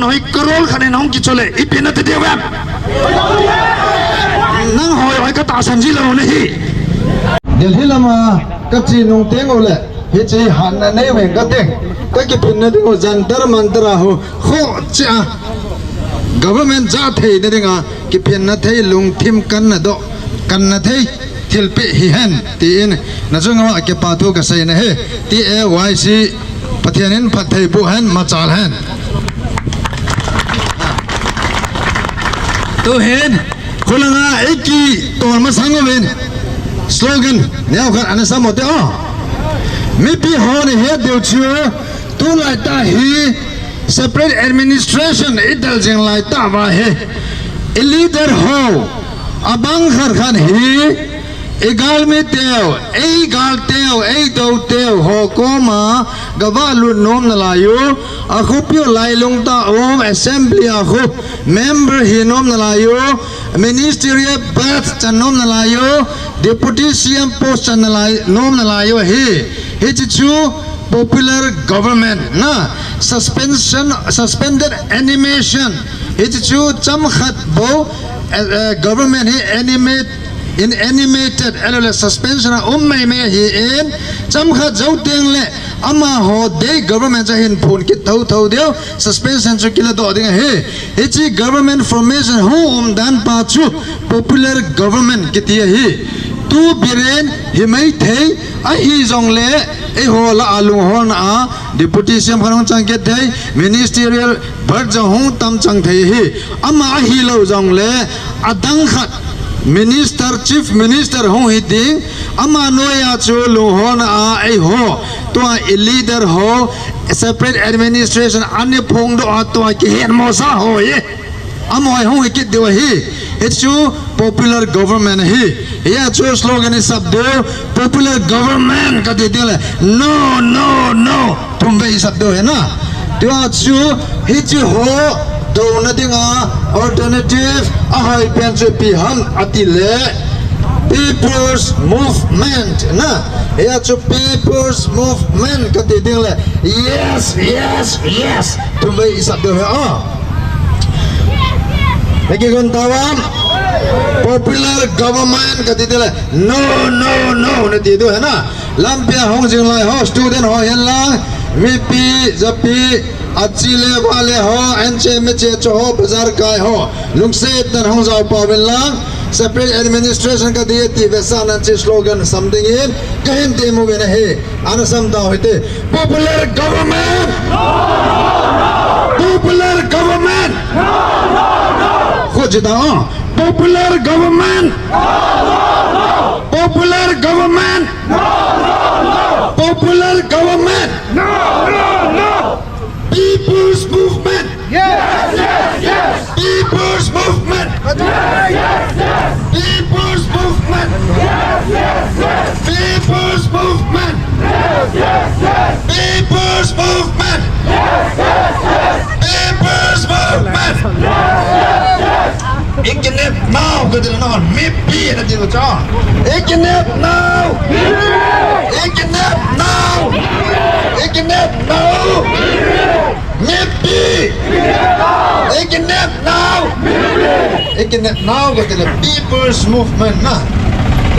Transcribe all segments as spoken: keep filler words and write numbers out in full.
Hoi crore khat in hung kichole, ipi nati diu em? Nang hoi hoi katahsan ji lou nahi. Delhi lama kache nung teng uleh, hiche hatna nei uvin kateng. Kakiphinna ding u Jantar Mantar a ho, khoh cheh a. Government ja theina dinga, kiphinna thei lungthim kanna doh, kanna thei. Thilpeh hihen, tin, nachung uva kipa thu kasei nahi, T A Y C, Pathen in phatthei boh hen, machal hen. Tuhin, khulanga eikitol masang uvin, slogan, neokhat ana sam ute o. Mipi hon ihet diu chu, tulai tah hi, separate administration idel jing lai tah uva hi, i leader ho, abang khat khat hi, igalmi teu, eigal teu, eidou teu, ho koma, gavalut nom nalai u, akhopiu lailung tah u, assembly a khu, member hi nom nalai u, ministerial berth chan nom nalai u, deputy C M post chan nalai, nom nalai u hi, hiche chu, popular government na, suspension, suspended animation. Hiche chu chomkhat bou, eh, eh, government hi animate, inanimated, ahilouleh suspension a um maimai ahin, chomkhat jou teng leh, amaho dei government chu ahin phun kit thotho diu, suspension chu kiladoh ding ahi. Hiche government formation hung umdan pa chu popular government kiti ahi. Tu Biren hi maithei, ahijongleh, eiho lah a lungholna a, deputy C M khat hung chang kit thei, ministerial berth jong hung tam chang thei ahi. Ama ahilou jongleh, adang khat, minister, chief minister hung hi ding, ama noiya chu lungholna a, eiho, tua i leader ho, separate administration, ana phongdoh a tua kihetmosa ho hi. Amaho hung hi kit diu ahi. Hichu popular government ahi. Hia chu slogan isap diu. Popular government kati ding leh. No, no, no. Thumvei isap diu ahi na. Tua chu hiche ho douna dinga alternative ahoi pen chu ipi ham ati leh. People's Movement na. Hia chu People's Movement kati ding leh. Yes, yes, yes. Thumvei isap diu ahi o. Heki gon tawan. Popular government kati ding leh. No, no, no. Nati diu ahi na. Lampia hung jing lai ho, student ho hen lang. Mipi, japi, achele vale ho, anche meche cho ho, bazar kai ho. Lungset tah in hung jao peh uvin lang. Separate administration kati e ti vetsahnan chu slogan sam dingin. Kahin temu uvin ahi. Ana sam tau hite. Popular government! Popular government! Kho jita o. Popular government! Popular government! Popular government! People's movement! Yes, yes, yes! People's movement! Yes, yes, yes! People's movement! Yes, yes, yes! People's movement! Yes, yes, yes! People's movement! Yes, yes, yes! People's movement! Yes, yes, yes! Ikinep nau, kati leh nau, mipi nati lou cha. Ikinep nau! Ikinep nau! Ikinep nau! Mipi! Ikinep nau! Ikinep nau kati leh People's Movement na.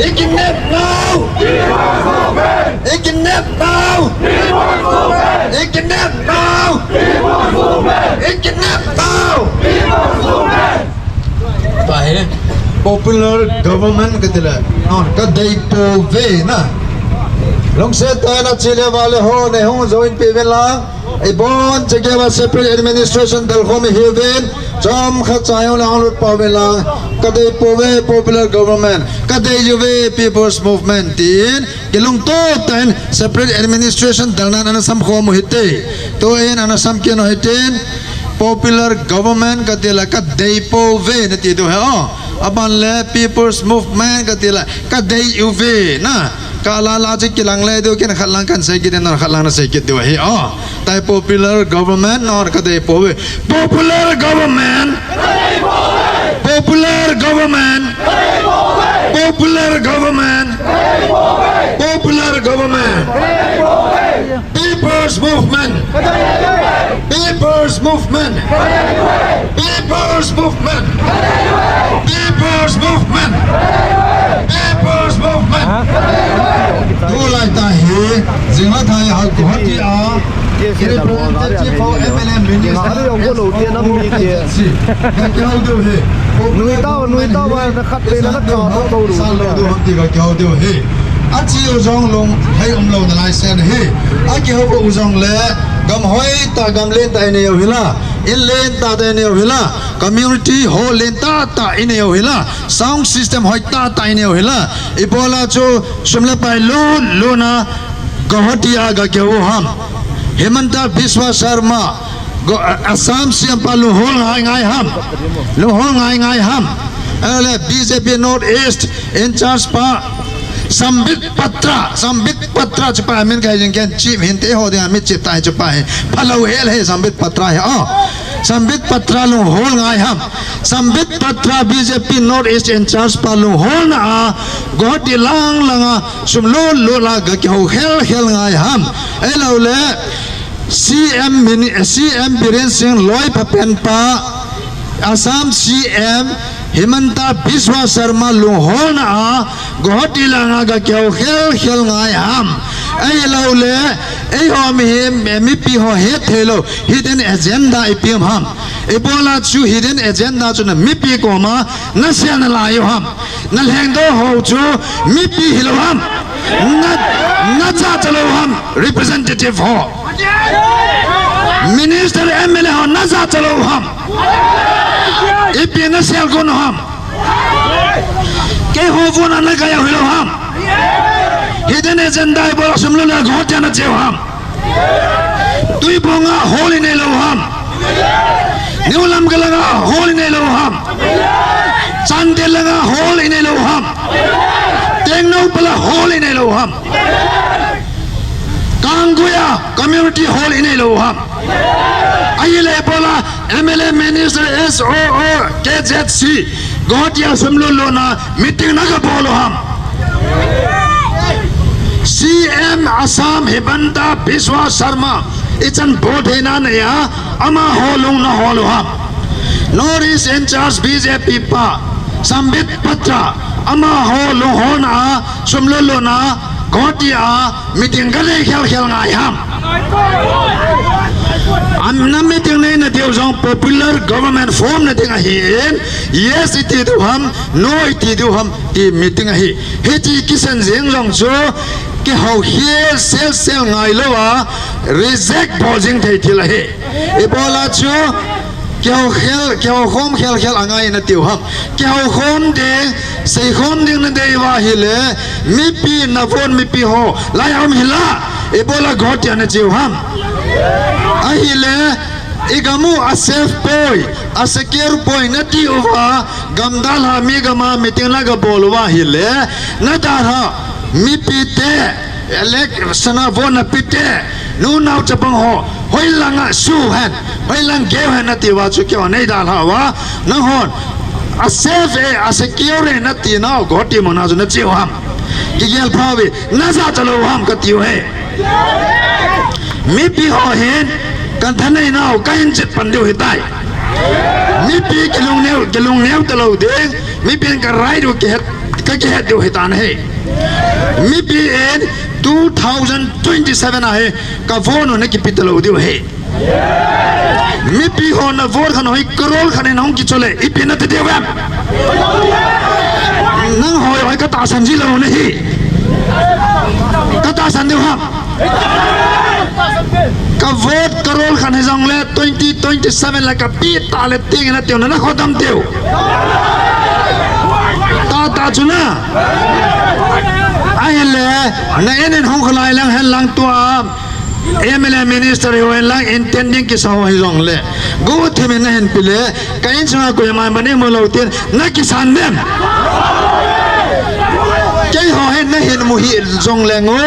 Ikinep nau! Ikinep nau! Ikinep nau! Ikinep nau! Tahi, popular government kati leh, non, kadei pouve na. Lungset tah in achele vale ho, neihung jou in peh uvin lang. Ibon chekeuva separate administration dalkhom ihiuvin, chomkhat cha jong leh hung lut peh uvin lang. Kadei pouve popular government, kadei uve people's movement tin, kilungtoh tah in separate administration dalnan ana samkhom u hite. Tuin ana samkit u hitin, popular government kati leh kadei pouve nati diu ahi o. Aban leh people's movement kati leh kadei uve na. Kalala chu kilang le diu, ken khat lang kan sei kit in, nang khat lang na sei kit diu ahi o. Tahi popular government, non, kadei pouve. Popular government. Popular government. Popular government. Popular government. People's Movement. People's Movement. People's Movement. People's Movement. People's Movement. Tulai tah hi, jingkah thei hal ko hati a, representative for M L A minister, Nuitao, nuitao, va na khat pe na na ka to to lu. Sa lo du hati ka kihou diu hi. Achi u jong lung, hei um lou nalai sen hi. Akihou u jong le, gam hoi tah, gam len tah inei u hi la. In len tah tah inei u hi la. Community hall len tah tah inei u hi la. Sound system hoi tah tah inei u hi la. Ibola chu sum le pai lut lut na Guwahati a ga kihou u ham. Himanta Biswa Sarma, Go-, Assam C M pa lunghol ngai ngai ham. Lunghol ngai ngai ham. Ahile B J P North East in charge pa Sambit Patra, Sambit Patra chu pa min kai jing ken chi min te ho ding a mi chi tai chu pa hi. Phalou hel he Sambit Patra he. Oh. Sambit Patra lunghol ngai ham. Sambit Patra B J P North East in charge pa lunghol na a Guwahati lang lang a sum lut lut la ga kihou khel khel ngai ham. Ahilou le C M mini, C M Biren Singh loi phapen pa, Assam C M Himanta Biswa Sarma lunghol na a Guwahati lang a ga kihou khel khel ngai ham. Ahilou le, eiho mihem, mipi ho het thei lou, hidden agenda ipi um ham. Ibola chu hidden agenda chu na mipi koma na sia nalai u ham. Na lhengdoh ho chu mipi hilou ham. Na, na jachat lou ham, representative ho. Minister M L A ho na jachat lou ham. Ipi na sel kon ham. Keiho vote na na gaya hilou ham. Hidden agenda ibola sum lut la Guwahati a na che u ham. Tuibong a hall inei lou ham. New Lamka lang a hall inei lou ham. Chandel lang a hall inei lou ham. Tengnoupal a hall inei lou ham. Kanggui a community hall inei lou ham. Ahile ibola M L A minister S O O K Z C Guwahati a sum lut lut na meeting na ga bol u ham. C M Assam Himanta Biswa Sarma ichan bol theina nei a, amaho lung na hol u ham. North East in charge B J P pa Sambit Patra, amaho lunghol na a, sum lut lut na a, Guwahati a meeting ga nei khel khel ngai ham. Am na meeting nei na diu jong popular government form na ding ahi in, yes iti diu ham, no iti diu ham, ti meeting ahi. Hiti kisan jeng jong chu kihou khel sel sel ngai lou a, reject bol jing thei thil ahi. Ibola chu kihou khel, kihou khom khel khel angai na tiu ham. Kihou khom ding, sei khom ding na dei uva ahile, mipi na vote mipi ho, lai a um hila, ibola Guwahati a na che u ham. Ahile, i gam u a safe poi, a secure poi na ti uva, gam dalha mi gam a meeting na ga bol uva ahile, na dalha mipi te, election a vote na pe te, nu nao chapang ho, hoilang a su hen, hoilang geu hen na ti uva chu keiho nei dalha uva, nanghon, a safe e, a secure e na ti nau Guwahati muna chu na che u ham. Kigel pha uve, na jachat lou ham ka tiu he. Mipi ho hin, ka thanei nau, ka hin chet pan diu hitai. Mipi kilung neo, kilung neo talou ding, mipi in ka rai diu kihet, ka kihet diu hitan he. Mipi in two thousand twenty-seven a hi, ka vote na kipe talou diu he. Mipi ho na vote khan hoi crore khan in hung kichole, ipi na ti diu em. Nang hoi hoi ka tahsan ji lou na hi. Ka tahsan diu ham. Ka vote crore khan hi jong le twenty twenty-seven la ka pe ta le ting na tiu na na khodam tiu. Ta ta chu na. Ahile, na en en hung khalai lang hen lang tua. M L A minister hi hoi lang intending kisa ho hi jong le. Gu thimin na hin pe le, ka in sunga koima mani mu lou tin, na kisan dem. Keiho hin na hin mu hi jong le ngo,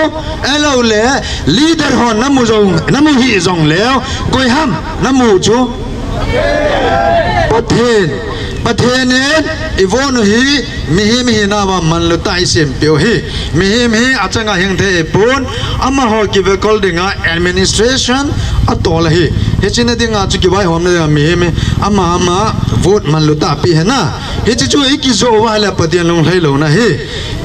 ahilou le, leader ho na mu jong, na mu hi jong le, koi ham na mu chu. Pathen, Pathen in i vote u hi mihem hina uva manlu tah a i sempeh u ahi. Mihem hi achanga hing thei pon, amaho kivekol dinga administration atol ahi. Hiche na dinga chu kivaihomna dinga mihem hi ama ama vote manlu tah a pe ahi na. Hiche chu i kijoh uva ahile Pathen lunglhai louna ahi.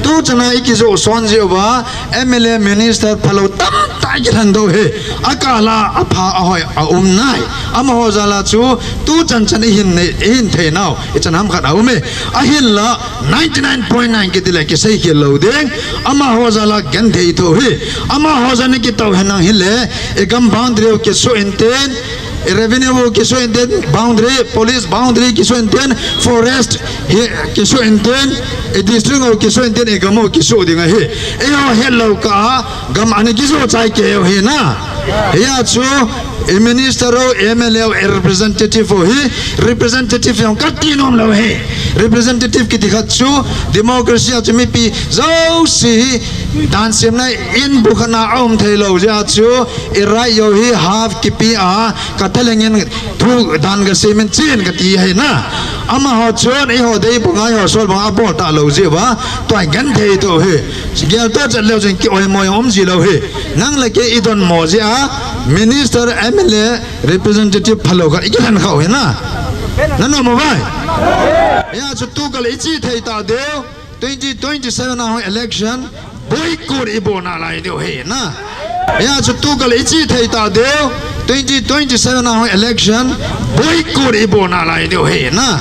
Tuchan a i kijoh son jeh uva M L A minister phalou tamtah i kilhen doh u ahi. Akah la apha ahoi aum nai. Amaho jal a chu tuchan chan i hin nei, i hin thei nau, i chan ham khat aum e. Ahinla ninety nine point nine kiti le kisei khel lou ding. Amaho jal a genthei thou ahi. Amaho jal a na kitao henlang hile, i gam boundary u kisuh intin, i revenue u kisuh intin, boundary, police boundary kisuh intin, forest hi kisuh intin, i district u kisuh intin, i gam u kisuh ding ahi. Eiho hetlou kah a gam ana kijoh chai kei u ahi na. Hia chu i minister u, M L A u, i representative u hi, representative jong kati nom lou ahi. Representative kiti khat chu democracy a chu mipi jouse hi dan semna in bu khat na aum thei lou jeh a chu i right u hi half kipe a, ka thalheng in thu dan ka sem in chen kati ahi na. Amaho chun eiho dei banga eiho sol banga abol talou jeh uva tua i genthei thou u ahi. Geltoh chat leu chun ki-oimo jong um ji lou ahi. Nang le kei i donmo jeh a minister, M L A, representative phalou khat i kilhen khah u ahi na. Na nom uvem? Hia chu tukal i che thei ta diu, twenty twenty-seven a hung election boycott i bol nalai diu ahi na. Hia chu tukal i che thei ta diu, twenty twenty-seven a hung election boycott i bol nalai diu ahi na.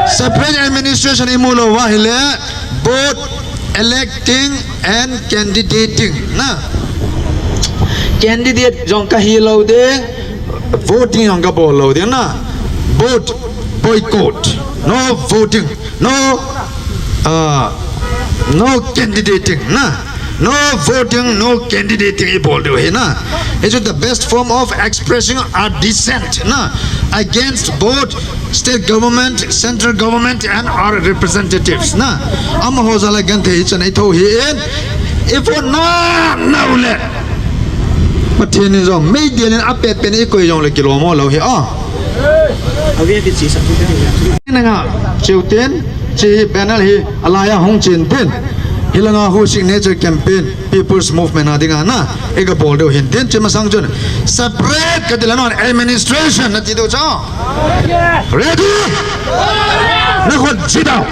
Separate administration i mu lou uva ahile, both electing and candidating na. Candidate jong ka hi lou ding, voting jong ka bol lou ding na. Both boycott, no voting. No, uh, no candidating na. No voting, no candidating i bol diu ahi na. It is the best form of expressing our dissent na, against both state government, central government and our representatives na. Amaho jal a genthei chan a i thou ahin, i vote na nau le Pathen in jong meidil in apet pet in i koi jongle kilom lou ahi a. Nanga cheu tin, hiche banner hi alai a hung chen tin. Hilanga khu signature campaign, People's Movement a dinga na, i ga bol diu ahin tin, hiche masang chun separate kati le non administration nati diu chu. Ready? Na khut ji tao.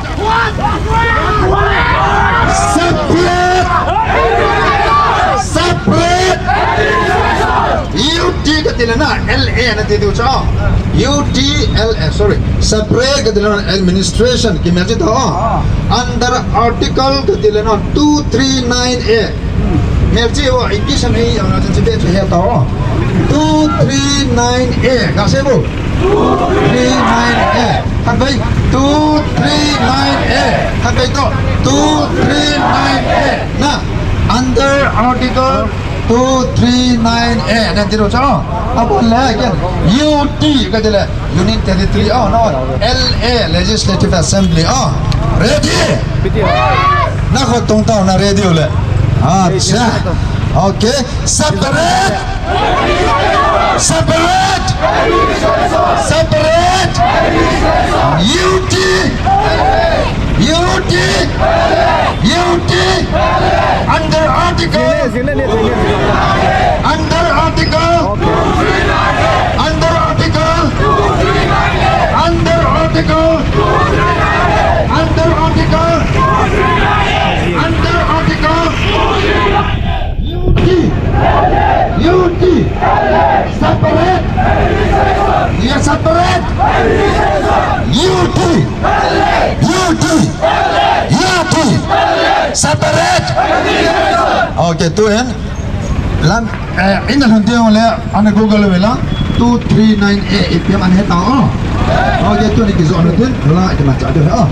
Separate! Separate! U T kati le na, L A nati diu chu. U T L A, sorry. Separate kati le na administration, kimel ji tao. Under article kati le na two three nine A. Mel chi o, English a nei, a na chi be chu he tao. Two three nine A, ka sei bo. Two three nine A. Khatvei, two three nine A. Khatvei toh, two three nine A. Na, under article two three nine A. Na, ti ro cha. Abol le, again. U T, ka ti le. Union Territory, oh no, L A, Legislative Assembly, oh. Ready? Na khut tong tao na ready u le. Acha. Okay. Separate. Separate. Separate. U T. U T. U T. Under article. Under article. Under article. Under article. Under article. Under article. U T. U T. Separate. Yes, separate. U T. U T. U T. Separate. Okay, tu in. Lam, eh, in the hunting le, ana Google vela, two three nine A, ipi ham ana he tao. Okay, tuni kijot na tin, la, iti ma cha de, oh.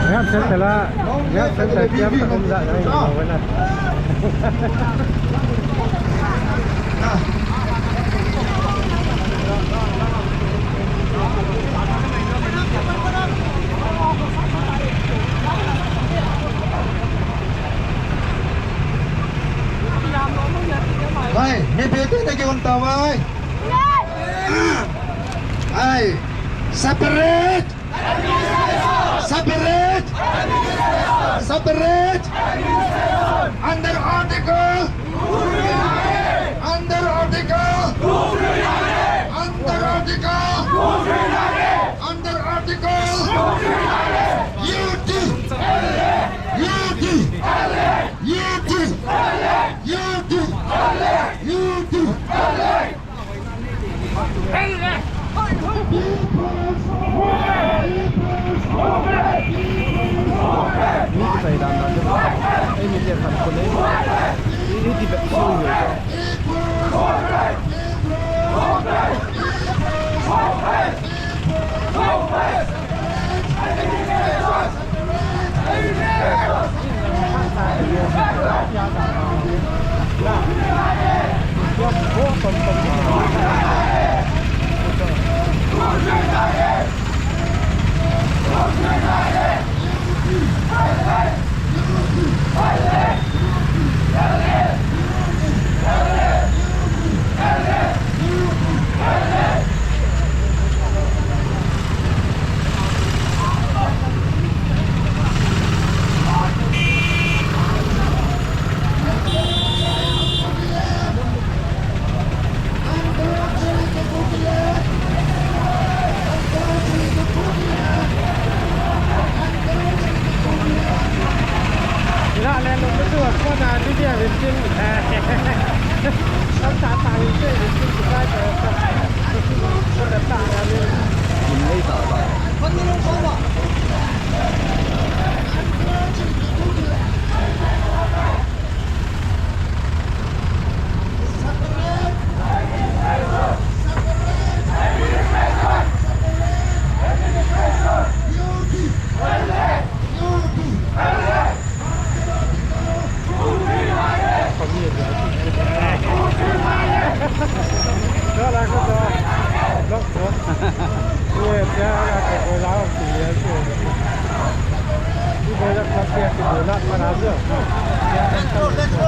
Ngap sen tala, ngap sen tala, kiam ka kum da, da, da, da. Ai, mipi te na kiun ta vai. Ai, separate! Separate! Separate! Under article! Under article! Under article! Under article! U T! U T! U T! U T! U T! Let's go, let's go.